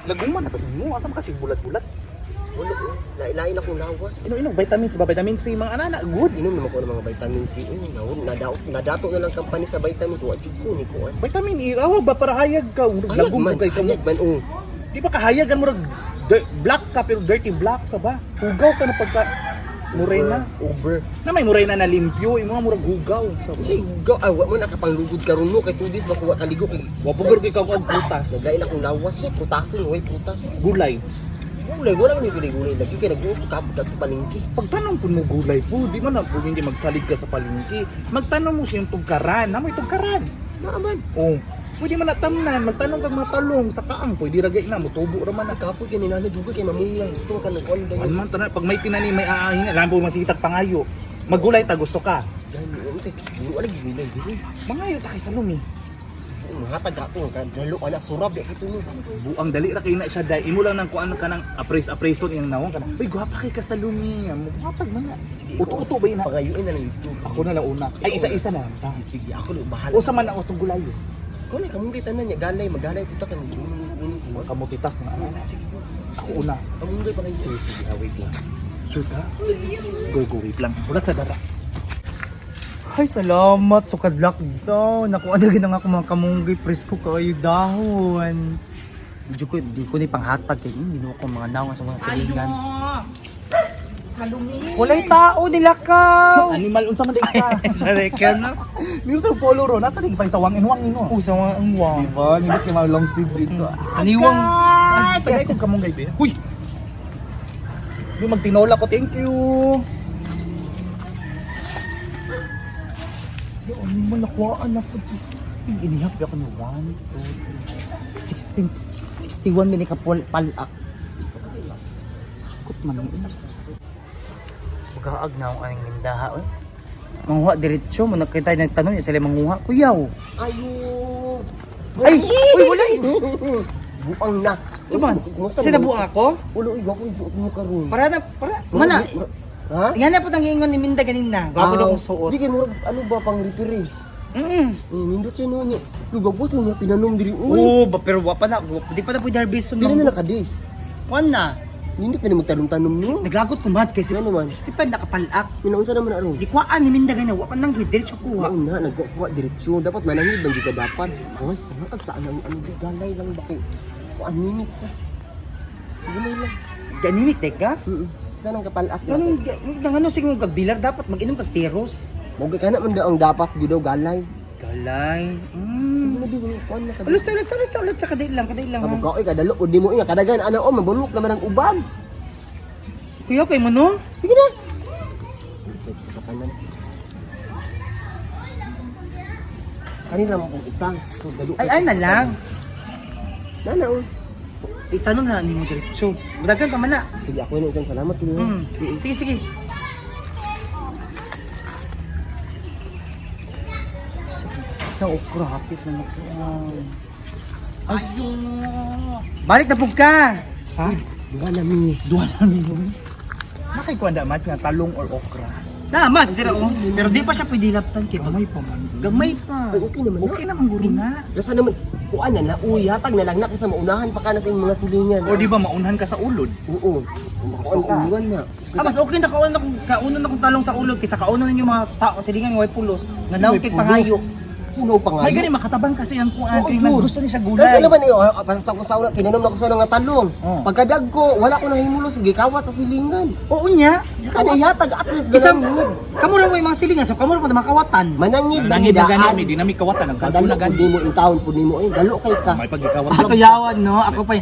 Laguman na ba mo? Asa man kasi bulat-bulat? Wala eh. Lain-lain akong lawas. Ino ino vitamins ba? Vitamin C mga ana good. Inom naman ko ng mga vitamin C. Eh, nadato na lang company sa vitamins. Wa jud ko ni kuan. Vitamin E awa ba para hayag ka? Hayag Lagom man, kay ka. hayag man oh. Di ba kahayagan mo black ka pero dirty black sa ba? Hugaw ka na pagka morena. Over. Na may morena na limpyo, imo nga murag hugaw sa ba? Unsay hugaw? Ah, wa mo nakapanglugod karon no kay 2 days ba ko wa kaligo kay Wa pugor kay ka og prutas. naglain akong lawas eh. Prutason, way prutas. Gulay. Gulay, wala kami gulay-gulay lagi kay nagluto kapag kadto palengke. Pagtanong po mo gulay po, di man na po hindi magsalig ka sa palengke. Magtanong mo siyang tugkaran. Namoy tugkaran. Naaman. Oh, pwede man natamnan, magtanong kag mga talong sa kaang, pwede ra gay na motubo ra man na. Kapoy kay ni nanay dugay kay mamungla. Gusto ka nang kuan Ano man tanan pag may tinanim may aahin, alam po masitag pangayo. Magulay ta gusto ka. Gani, unti. Wala lagi gulay diri. Mangayo ta kay Salome. Mahatag ako ka dalo anak surab di kito no. Buang dali ra kay na siya dai. Imo lang nang kuan ka nang appraise appraison iyang nawong ka na. Uy, gwapa kay ka Salome. Muhatag man na. Uto-uto ba yun na? Pangayuin na lang dito. Ako na lang una. Ay, isa-isa na lang. Sige, sige, ako na bahala. Usa man ang utong gulayo. Ikaw na kamunggi tanan niya galay magalay puta ka unong Mga kamutitas mga ano. Ako una. Kamunggay pa kayo. Sige, sige, ah, wait lang. Sure ka? Go, go, wait lang. Ulat sa dara. Ay, salamat. Sukad lockdown. Naku, ano ginang ako mga kamunggay. Presko kayo dahon. Di ko ni panghatag kay hindi ko mga naong sa mga silingan. Salome! Walay tao nilakaw. Animal, unsa man di ka? Sa rekan no? Nilo sa polo ro, nasa di pa sa wangin wangin no. Usa mga ang wang. Diba? Nindot kay mga long sleeves dito. Aniwang. Ay, tagay kong kamunggay be. Huy! Di magtinola ko, thank you. Ano mo nakuhaan ako. Inihap ako ni 1, 2, 3, 16, 61 minute ka palak. Sukot man yun. Magaag na akong aning mindaha. Oy. Manguha diretso mo nakita nagtanong niya sila manguha kuyaw. Ayo. Ay, uy wala yun. Buang na. Cuman, Kumusta kasi naman? nabuang ako. Ulo, uy, gwapo yung suot mo karon. Para na, para, mana. Ha? Nga na po tang ingon ni Minda ganin na. Gwapo daw akong suot. Di kay murag ano ba pang repair eh. Eh, nindot siya no niya. Lu gwapo sa mga tinanom diri. Uy. Oo, ba, pero wa pa na, di pa na pwede harvest Pila na naka-days. Kuan na. Nindot pa ni magtanom-tanom no. Naglagot ko mads kay Ano man? 65 nakapalak. Minaunsa naman aron. Di kuhaan ni Minda ganina, wa pa nang gid diretso kuha. Mauna, nagkukuha diretso. Dapat manangib lang di ka dapat. Hoy, pangatag saan ang ano di galay lang ba kay kuan nimit ka. Gulay lang. Ganimik teka. Isa nang kapalak. Ganun nang ano sige mo gagbilar dapat mag-inom kag peros. Mo ka na man daw ang dapat gyud daw galay. Galay. Sige na di kuan na ka. Ulit sa ulit sa ulit sa ulit sa kadai lang, kadai lang. Sabi ha. ko, oy kadalo di mo inga kadagan ana o mabulok naman ang uban. Kuya kay mo no? Sige na. Sa kanan. Kanina mo kong isang. So, dalo. Ay ay na lang. Nana oh. Itanom na nimo diretso. Mudagan pa man na. Sige, ako na ikang salamat. Tiyo. Sige sige. Na okra hapit na nakuha. Ayun. Balik na pug ka. Ha? Duha na mi. Duha na mi. Nakay kuan da mads nga talong or okra. Na, mads dira oh. Pero di pa siya pwede laptan kay Gamay pa man. Gamay pa. Ay, okay naman. Okay naman guro na. Basta naman, kuan na na, uy, hatag na lang na kaysa maunahan pa ka na sa inyong mga silingan. O di ba maunhan ka sa ulod? Oo. Kuan ka. ulan na. Ah, mas okay na kaon na kung kaunon na kung talong sa ulod kaysa kaunon ninyo mga tao silingan nga way pulos nga naong Way kay pulos. pangayo. Puno pa nga. May gani makatabang kasi ang kuan Oo, kay jud. gusto niya siya gulay. Kasi naman eh, oh, basta ko sa una, tinanom na ko sa una nga talong. Oo. Pagkadag ko, wala ko nahimulo, sige, kawat sa silingan. Oo niya. Kana ihatag at least Isang ganangid. kamo ra mo yung mga silingan so kamo ra mo makawatan. Manangid lang Nangid na gani daan. mi dinamik kawatan ang Kadalo na po gani. di mo in town, po di mo eh. Dalo kay ka. May pagikawat. Ato yawan no, ako pa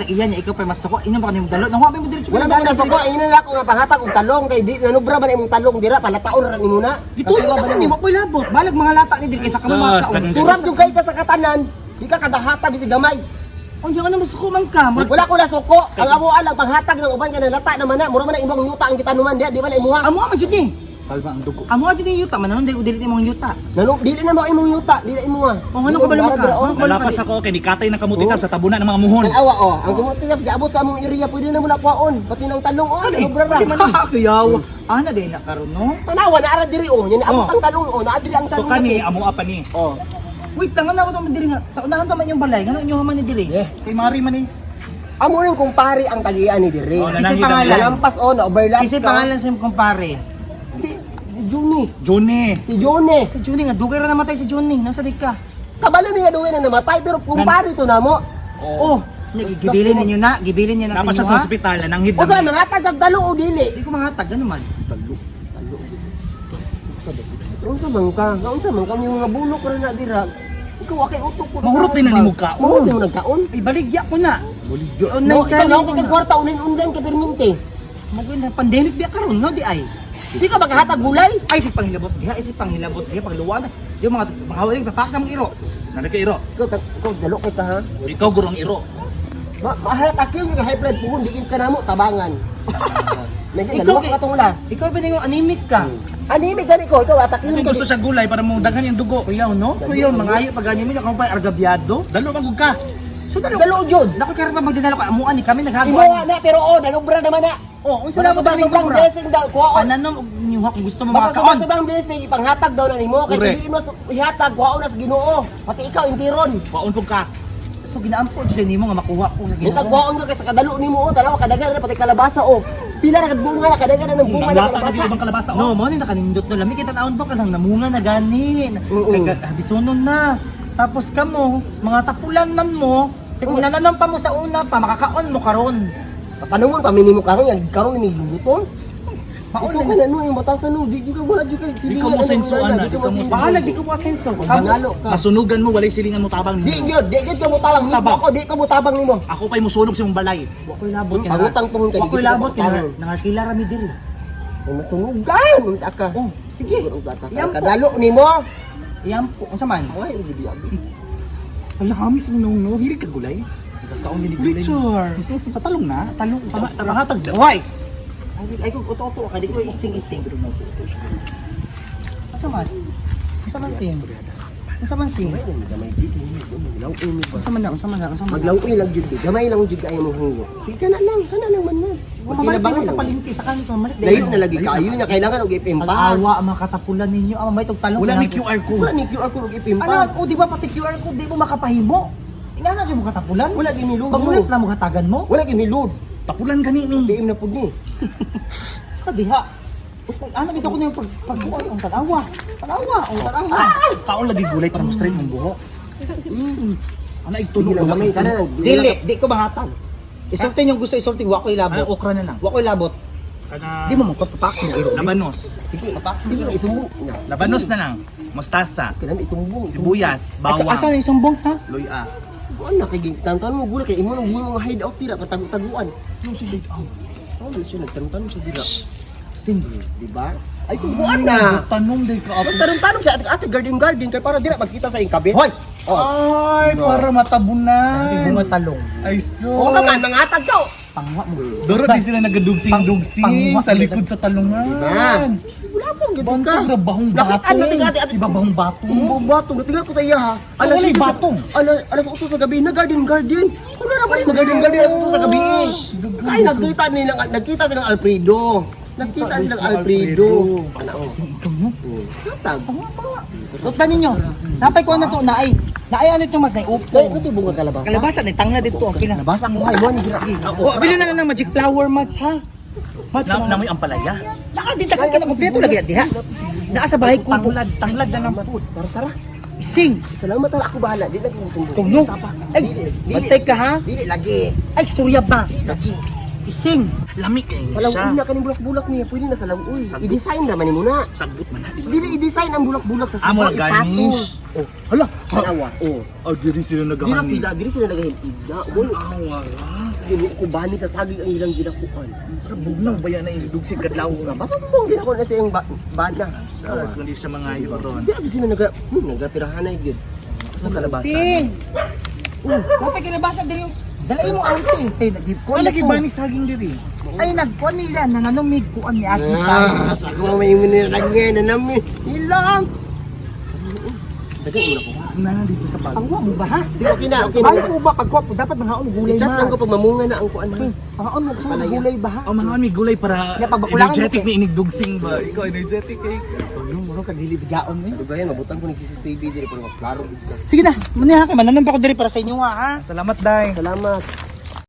iyan niya ikaw pa mas suko inom pa kanimo dalo. Nahuwa mo diretso. Wala ba ko nasuko, ayun na lang ako nga panghatag og talong kay di nanubra ba na imong talong dira palataon ra nimo na. Gituyo Kasuwa na ba nimo koy labot. Balag mga lata ni diri kaysa kamo mga Sus, kaon. Surab jud kay ka sa katanan. Di ka kadahata bisig gamay. Ang yung ano masuko man ka. Murag Wala ko nasuko. Ang amo lang panghatag ng uban ka na lata naman na. Mura man na imong yuta ang gitanuman diha, di ba na imuha. Amo man jud ni. Kalma ang dugo. Amo jud ni yuta man dai dili imong yuta. Nanong dili na mo imong yuta, dili na imuha. Oh, ano ka ba naman ka? Oh. Nalapas ako kay nikatay ng kamuti sa tabunan ng mga muhon. Tanawa oh, ang gumutilap di abot sa among area pwede na mo na kuhaon. Pati ng talong oh, nanubra ra. Kuyaw. Ana day na karon no. Tanawa na ara diri oh, nya naabot Oh. ang talong oh, naa diri ang So talong. kani dapit. amo pa ni. Oh. Wait lang, ano ako diri nga. Sa unahan pa man yung balay, ngano inyo man ni diri? Eh, Kay Mari man ni. Amo ning kumpare ang tagian ni dire. Oh, Kasi nananghid ang- pangalan. Nalampas oh, na overlap Kasi pangalan sa imong kumpare. Si Juni. Johnny. Si Juni. Si Juni nga dugay ra namatay si Juni. Nasa di ka? Kabalo mi nga duwi na namatay pero kumpare to namo. Oh, gibilin ninyo na, gibilin niya na sa Dapat inyo siya sa ha. ospital, nananghid. Usa mga tagagdalo o dili? Di ko mangatag ano man. Talo, talo. Unsa man ka? Unsa man ka yung mga bulok ra na dira? Ikaw akay utok ko. Mahurot din na nimo kaon. Mahurot din mo nagkaon. Ay baligya ko na. No, Online ikaw selling lang ko kay na. kwarta unin online kay perminte. Magwin na pandemic biya karon no di ay. Di ka maghatag gulay. Ay si panghilabot diha, ay si panghilabot diha pagluwa na. Yung mga mga hawig papak na mong iro. Nana kay iro. Ikaw ikaw dalo kay ka ha. Ikaw guro ang iro. Ma mahat akyo nga high blood puhon diin ka namo tabangan. Medyo Ikaw dalawa kay- ka katong las. Ikaw ba ninyo anemic ka? Anime gani ko, ikaw atakin ka. Gusto siya gulay para mo daghan yung dugo. Kuyaw no? Kuyaw mangayo pag ganyan mo pa argabyado. Dalo man gud ka. So dalo. Dalo jud. Dako karon pa magdinalo ka amuan ni kami naghaguan. Imuha na pero oh, nanubra naman na. Oh, unsa Basta na sobrang sobrang blessing daw kuwaon. Pananom og niyo kung gusto mo Basta makakaon. sobrang sobrang blessing ipanghatag daw na nimo kay Correct. dili mo ihatag kuwaon na sa Ginoo. Pati ikaw intiron. Waon pug ka. So ginaampo jud nimo nga makuha ko sa Mintag Ginoo. kuwaon ka kay sa kadalo nimo oh, tanaw kadaghan na pati kalabasa oh. Pila na kadbunga na kadaghan na ng bunga na Nangwata na kalabasa. gyud ibang kalabasa No, oh. mo ni nakanindot no lami kita taon to kanang namunga na gani. Oo. Kay bisunon na. Tapos kamo, mga tapulan man mo, kay kung nananam pa mo sa una pa makakaon mo karon. Patanungon pa minimo karon yang karon ni gutom. Maon Ikaw na. ka na no, yung batasan no, di ka wala di ka Di ka mo senso, ana, di ka mo di ka mo senso. Bahala di ko mo asenso. Manalo ka. Masunugan mo walay silingan mo tabang Di nimo. gyud, di gyud ka mo tabang mismo Tabang. ako, di ka mo tabang nimo. Ako pa'y musunog sa imong balay. Wa ko'y labot kay Pangutang pohon ka, Wa di ko'y kita labot kay pangutang. nangakila ra mi diri. Ang masunugan unta ka. Oh, sige. Unta ka. Yan po. Kadalo nimo. Iyam po unsa man? Ay, gidi abi. Ala hamis mo nung no, hilig ka gulay. Nagkaon ni gulay. Richard. Sa talong na? Sa talong Sa sa pangatag. Hoy. Ay, ay kung uto-uto ka di ko Ising-ising. Unsa man? Unsa man sing? Unsa man sing? Gamay di maglawin mi ba. Unsa man na? Unsa man na? Unsa man na? Maglawin lang jud gamay lang jud kay imong hingo. Sige kana lang man man. Mamalik mo sa palengke sa kanto, mamalik Layo na lagi kayo niya kailangan og FM pass. Awa mga katapulan ninyo, ama may talong. Wala ni QR code. Wala ni QR code og FM Ano, pass. o di ba pati QR code di mo makapahimo? Ingana jud mo katapulan? Wala gyud ni load. Pagulit na mo hatagan mo? Wala gyud ni load. Tapulan gani ni. PM na pud ni. Sa diha. Ano bitaw ko na yung pagbuhay ang tanawa. Tanawa, ang tanawa. Kaon lagi gulay para mo straight mong buhok. Ana Sige itunog lang gamay kana lang. Dili, di ko mahatag. Isulti yung gusto isulti, wa ko'y Ana labot. okra na lang. Wa ko'y labot. Kana Di mo mong papak mo iro. Labanos. Sige, sige isumbong. Na. Labanos na lang. Mustasa, Kanang isumbong. sibuyas, Asa bawang, na yung sumbong sa? luya. Kuan na kay tantan mo gulay kay imo nang gihimo nga hideout tira patago-taguan. Yung si out. Oh, siya nagtanong-tanong siya dira. Sing. Di ba? Ay kung kuan na. Tanong day ka apo. Nagtanong-tanong siya ate, ate garden garden kay para dira magkita sa iyong kabit. Hoy! Oh. Ay, para matabunan. Hindi bunga talong. Ay so. Oo ka man mangatag ka. Pangwa mo. Doro di sila nagadugsing-dugsing sa likod sa talungan. Diba? Wala pong gid ka. Bantog ra bahong Nakitaan batong. natin ate ate. Iba bahong batong. Bahong batong. Natingnan ko sa iya ha. Alas 7 sa- batong. Alas 8 sa gabi na garden garden. Wala na pa rin garden garden alas 8 sa gabi. Ay nagkita silang Alfredo. Nagkita silang Alfredo. Ano? Ikaw no? Natag. Pangwa, pangwa. Tuktan ninyo. Napay ko na to, naay. Naay ano ito mas, naay Dai upong. ano bunga kalabasa? Kalabasa, naay tangla dito. Ang pila. Kalabasa ko hay mo ni gira. Oh, bili na lang ng magic flower, Mads, ha? Mads, Na namoy ang palaya. Naka, di tagal ka na kompleto lagi diha. Naa sa bahay ko. Tanglad, tanglad na lang po. Tara tara. Ising. Salamat tara ako bahala. Di na ko sumbong. Kung no. Ay, bantay ka ha? Dili lagi. Ay, surya ba? Lagi. Ising. Lami kay Sa siya. langoy na kaning bulak-bulak niya, pwede na sa langoy. I-design naman nimo na. Sagbot man na. Dili i-design ang bulak-bulak sa Amo sabaw, na garnish. ipatong. Oh, hala, tanawa. Oh. Oh, diri sila Dira nagahani. sila, diri sila nagahilida. Wala Awa. dili ko bani sa saging ang ilang ginakuan. Para bugnaw ba yan na idugsig kadlaw Nga basta mo bang ginakuan na sa iyang bana. Sa kundi siya mga ron. Dira sila naga nagatirahanay gyud. Sa kalabasa. Ising. Oh, napay kalabasa diri. Dala mo ang ate. Kay nagkuan Wala na lagi to. ba ni saging diri? Ay, nagkuan nila nananumig kuan ni Aki tayo. Ah, sa ko may nilagay na nami. Ilang. Dagan mo na ko. Na dito sa bag. Pangwa mo ba ha? Sige, okay na, okay na. Ay po ba pagkuha po dapat manghaon gulay I-chat lang ko pag mamunga na ang kuan ha. Manghaon mo sa Palaya. gulay ba ha? Oh, mga may gulay para Ya, pagbakulangan mo energetic kay- ni inigdugsing ba? Ikaw energetic eh. Tulong mo kag dili bigaon eh. Ano ba yan? Mabutang ko ng CCTV diri pero maklaro gid ka. Sige na, maniha kay mananam pa ko diri para sa inyo ha. Salamat, Day. Salamat.